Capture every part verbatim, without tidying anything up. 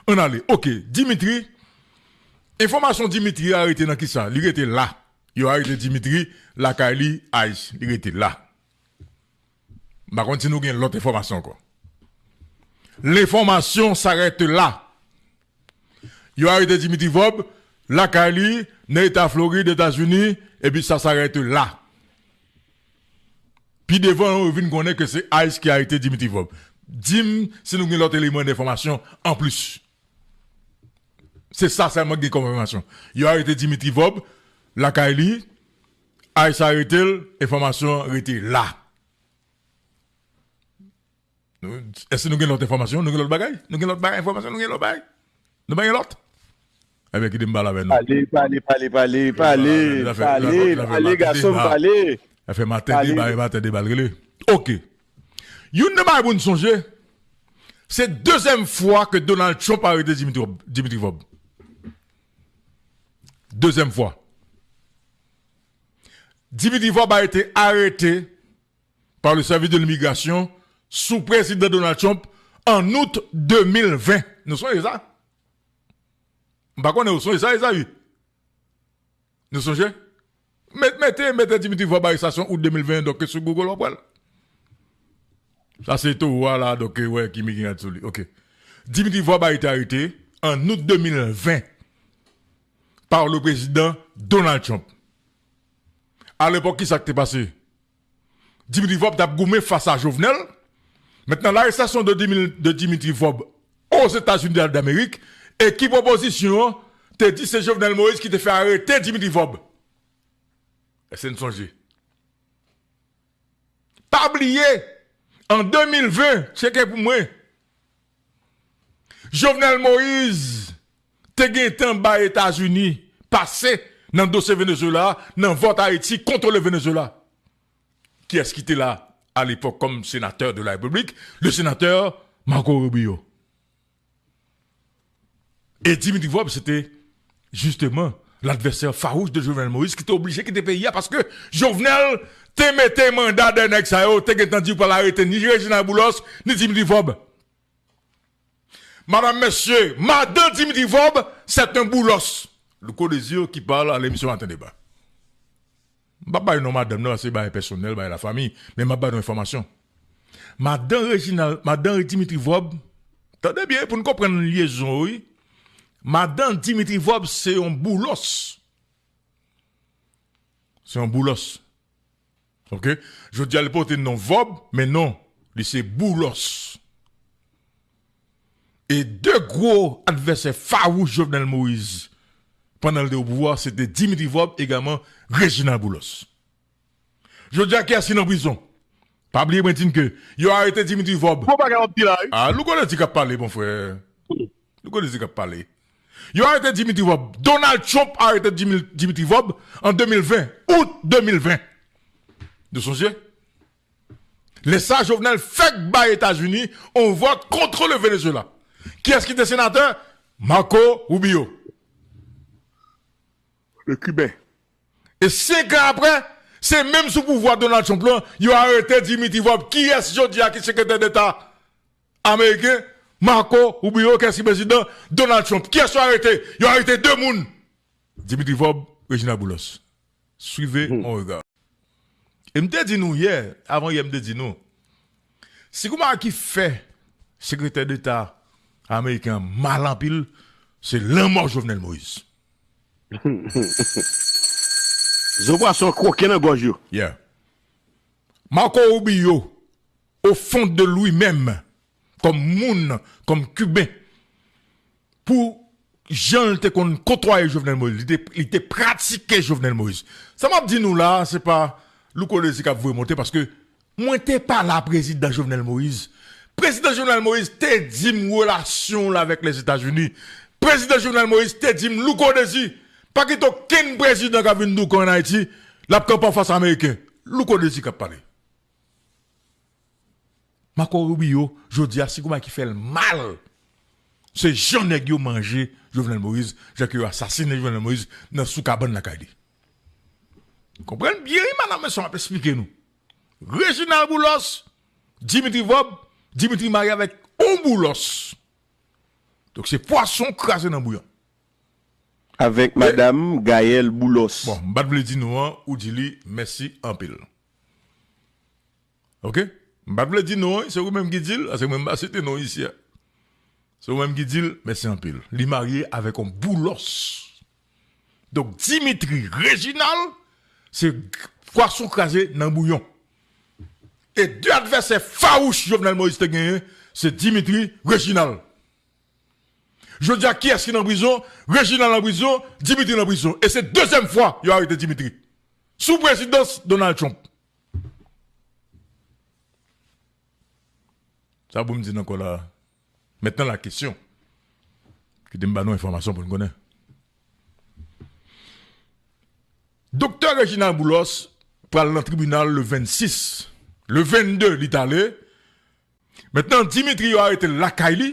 Ann ale. Ok, Dimitri. Enfòmasyon Dimitri arete nan kisa? Li rete la. Yo arete Dimitri, lakay li, ICE. Li rete la. M pa konn si nou gen lòt enfòmasyon ankò. L'information s'arrête là. Yo arete Dimitri Vorbe, lakay li, nan eta Florid, Etazini, epi sa s'arrête là. Pi devan, yo vin konnen ke se ICE ki arete Dimitri Vorbe. Di m si nou gen lòt eleman enfòmasyon anplis. Se sa sèlman k gen kòm enfòmasyon. Yo arete Dimitri Vorbe, lakay li, ICE arete l, enfòmasyon an rete la. Nou, èske nou gen lòt enfòmasyon? Nou gen lòt bagay? Nou gen lòt bagay enfòmasyon? Nou gen lòt bagay? Nou pa gen lòt? Ebyen, kite m pale avè nou. Pale, pale, pale, pale, pale, pale, pale, gason m, pale. Sa fè maten deba, e maten deba l rele. Ok. Youn nan bagay pou n sonje, se dezyèm fwa ke Donald Trump arete Dimitri, Dimitri Vorbe. Dezyèm fwa. Dimitri Vorbe a été arrêté par le service de l'immigration sou prezidan Donald Trump an out de mil ven. Nou sonje sa? M pa konnen ou sonje sa, Ezayi? Nou sonje? Met, mete, mete Dimitri Vorbe arestasyon out de mil ven, donk sou Google w ap wè l. Sa se towo a la, donk wè ki mi gen rad sou li. Ok. Dimitri Vorbe a été arrêté en août deux mille vingt par le président Donald Trump. A lepòk, ki sa k te pase? Dimitri Vorbe t ap goumen fas a Jovenel. Mentnan, larestasyon de Dimi-, de Dimitri Vorbe Ozetazini d'Amerik, e ki pwopozisyon an te di se Jovenel Moïse ki te fè arete Dimitri Vorbe? Èske n sonje? Pa bliye, an de mil ven, tcheke pou mwen, Jovenel Moïse te gentan bay Etazini pase nan dosye Venezuela, nan vòt Ayiti, kontwole Venezuela. Kiyès ki te la a lepòk kòm senatè de la Repiblik? Le senatè Marco Rubio. E Dimitri Vorbe, se te jisteman ladvèsè fawouch de Jovenel Moïse ki te oblije kite peyi a paske Jovenel te mete manda dèyè nèg sa yo, te gentan di yo pral arete ni Reginald Boulos, ni Dimitri Vorbe. Madame, messieurs, madan Dimitri Vorbe, c'est un Boulos. Louko Désir qui parle à l'émission Matin Débat. M p ap bay non madanm nan, se bagay pèsonèl, bagay lafanmi, men m ap bay nou enfòmasyon. Madan Reginald, madan Dimitri Vorbe, tande byen pou n konprann lyezon, wi. Madan Dimitri Vorbe se yon Boulos. Se yon Boulos. Ok? Jodi a, li pote non Vorbe, men non, li se Boulos. E de gwo advèsè fawouch Jovenel Moïse pandan l te o pouvwa, se te Dimitri Vorbe, egalman Reginald Boulos. Jodi a, kiyès ki nan prizon? Pa bliye mwen di n ke yo arete Dimitri Vorbe. Bon bagay w ap di la, wi. Ah, Louko Désir k ap pale, mon frè. Louko Désir k ap pale. Yo arete Dimitri Vorbe. Donald Trump arete Dimi-, Dimitri Vorbe an de mil ven, out de mil ven. Nou sonje? Lè sa, Jovenel fèk bay Etazini on vòt kont le Venezuela. Kiyès ki te senatè? Marco Rubio. Le Cubain. E senk an apre, se menm sou pouvwa Donald Trump lan, yo arete Dimitri Vorbe. Kiyès jodi a ki sekretè deta ameriken? Marco Rubio, kiyès ki prezidan? Donald Trump. Kiyès yo arete? Yo arete de moun. Dimitri Vorbe, Reginald Boulos. Suivez mon regard. E m te di nou yè, avan yè m te di nou, si gon bagay ki fè sekretè deta ameriken an mal anpil, se lanmò Jovenel Moïse. Zo pwason kwoke nan gòj yo. Yeah. Marco Rubio, au fond de lui-même, kòm moun, kòm Kiben, pou jan l te konn kotwaye Jovenel Moïse, li te, li te pratike Jovenel Moïse. Sa m ap di nou la a, se pa Louko Désir k ap voye monte, paske mwen te pale a prezidan Jovenel Moïse. Prezidan Jovenel Moïse te di m relasyon l avèk Lèzetazini. Prezidan Jovenel Moïse te di m, Louko Désir, pa kite okenn prezidan k ap vin di w ke ann Ayiti, l ap kanpe anfas ameriken. Louko Désir k ap pale. Marco Rubio, jodi a, si gon bagay ki fè l mal, se jan nèg yo manje Jovenel Moïse, jan ke yo asasinen Jovenel Moïse nan sou kabann lakay li. Konprann byen, wi, madanm, mesye, m ap esplike nou. Reginald Boulos, Dimitri Vorbe, Dimitri marye avèk on Boulos. Donk se pwason kraze nan bouyon. Avèk madanm Gaëlle Boulos. Bon, m pa t vle di non an, ou di li mèsi anpil. Oke? M pa t vle di non an, se ou menm ki di l, paske mwen m pa site non isi a. Se ou menm ki di l, mèsi anpil. Li marye avèk yon Boulos. Donk Dimitri Reginald, se pwason kraze nan bouyon. E de advèsè fawouch Jovenel Moïse te genyen, se Dimitri Reginald. Jodi a, kiyès ki nan prizon? Reginald nan prizon, Dimitri nan prizon. E se dezyèm fwa yo arete Dimitri. Sou prezidans Donald Trump. Sa pou m di n ankò la. Mentnan la kesyon. Kite m ba nou enfòmasyon pou n konnen. Doktè Reginald Boulos pral nan tribinal le vennsis. Le vennde, li t ale. Mentnan, Dimitri yo arete l lakay li.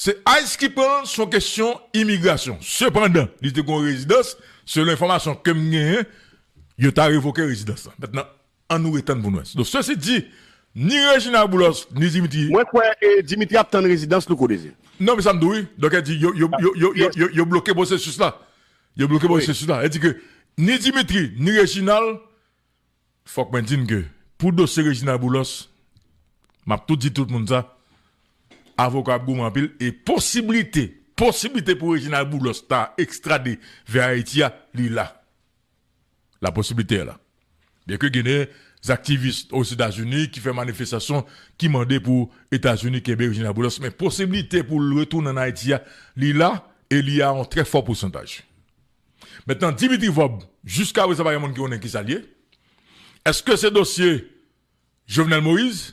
Se ice ki pran l, se yon kesyon imigrasyon. Sepandan, li te gen yon rezidans, selon enfòmasyon ke m genyen, yo ta revoke rezidans lan. Mentnan, ann nou retann pou n wè. Donk, sesi di, ni Reginald Boulos, ni Dimitri. Mwen kwè, e, Dimitri ap tann rezidans Louko Désir. Non, men sa m di w, wi. Donk, el di, yo, yo, yo, yo, yo, yo, yo bloke pwosesis la. Yo bloke pwosesis la. El di ke ni Dimitri, ni Reginald, fòk mwen di n ke pou dosye Reginald Boulos, m ap tou di tout moun sa, avoka ap goumen anpil e posiblite, posiblite pou Reginald Boulos ta ekstrade vè Ayiti a, li la. La posiblite est là. Byen ke gen de aktivis Ozetazini ki fè manifestasyon ki mande pou Etazini kenbe Reginald Boulos, men posiblite pou l retounen ann Ayiti a, li la, e li a yon trè fò pousantaj. Mentnan, Dimitri Vorbe, jiska prezan pa gen moun ki konnen kisa l ye. Èske se dosye Jovenel Moïse?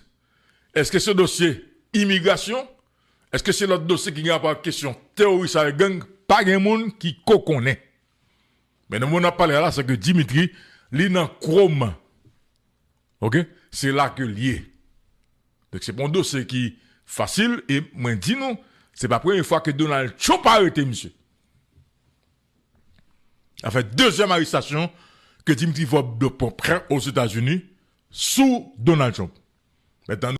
Èske se dosye imigrasyon? Èske se lòt dosye ki gen rapò ak kesyon teworis avèk gang? Pa gen moun ki ko konnen. Men nan moman n ap pale a la, se ke Dimitri, li nan Chrome. Oke? Se la ke l ye. Donk, se pa yon dosye ki fasil, e mwen di nou, se pa premye fwa ke Donald Trump arete misye. Sa fè dezyèm arestasyon ke Dimitri Vorbe pran Ozetazini sou Donald Trump. Mentnan,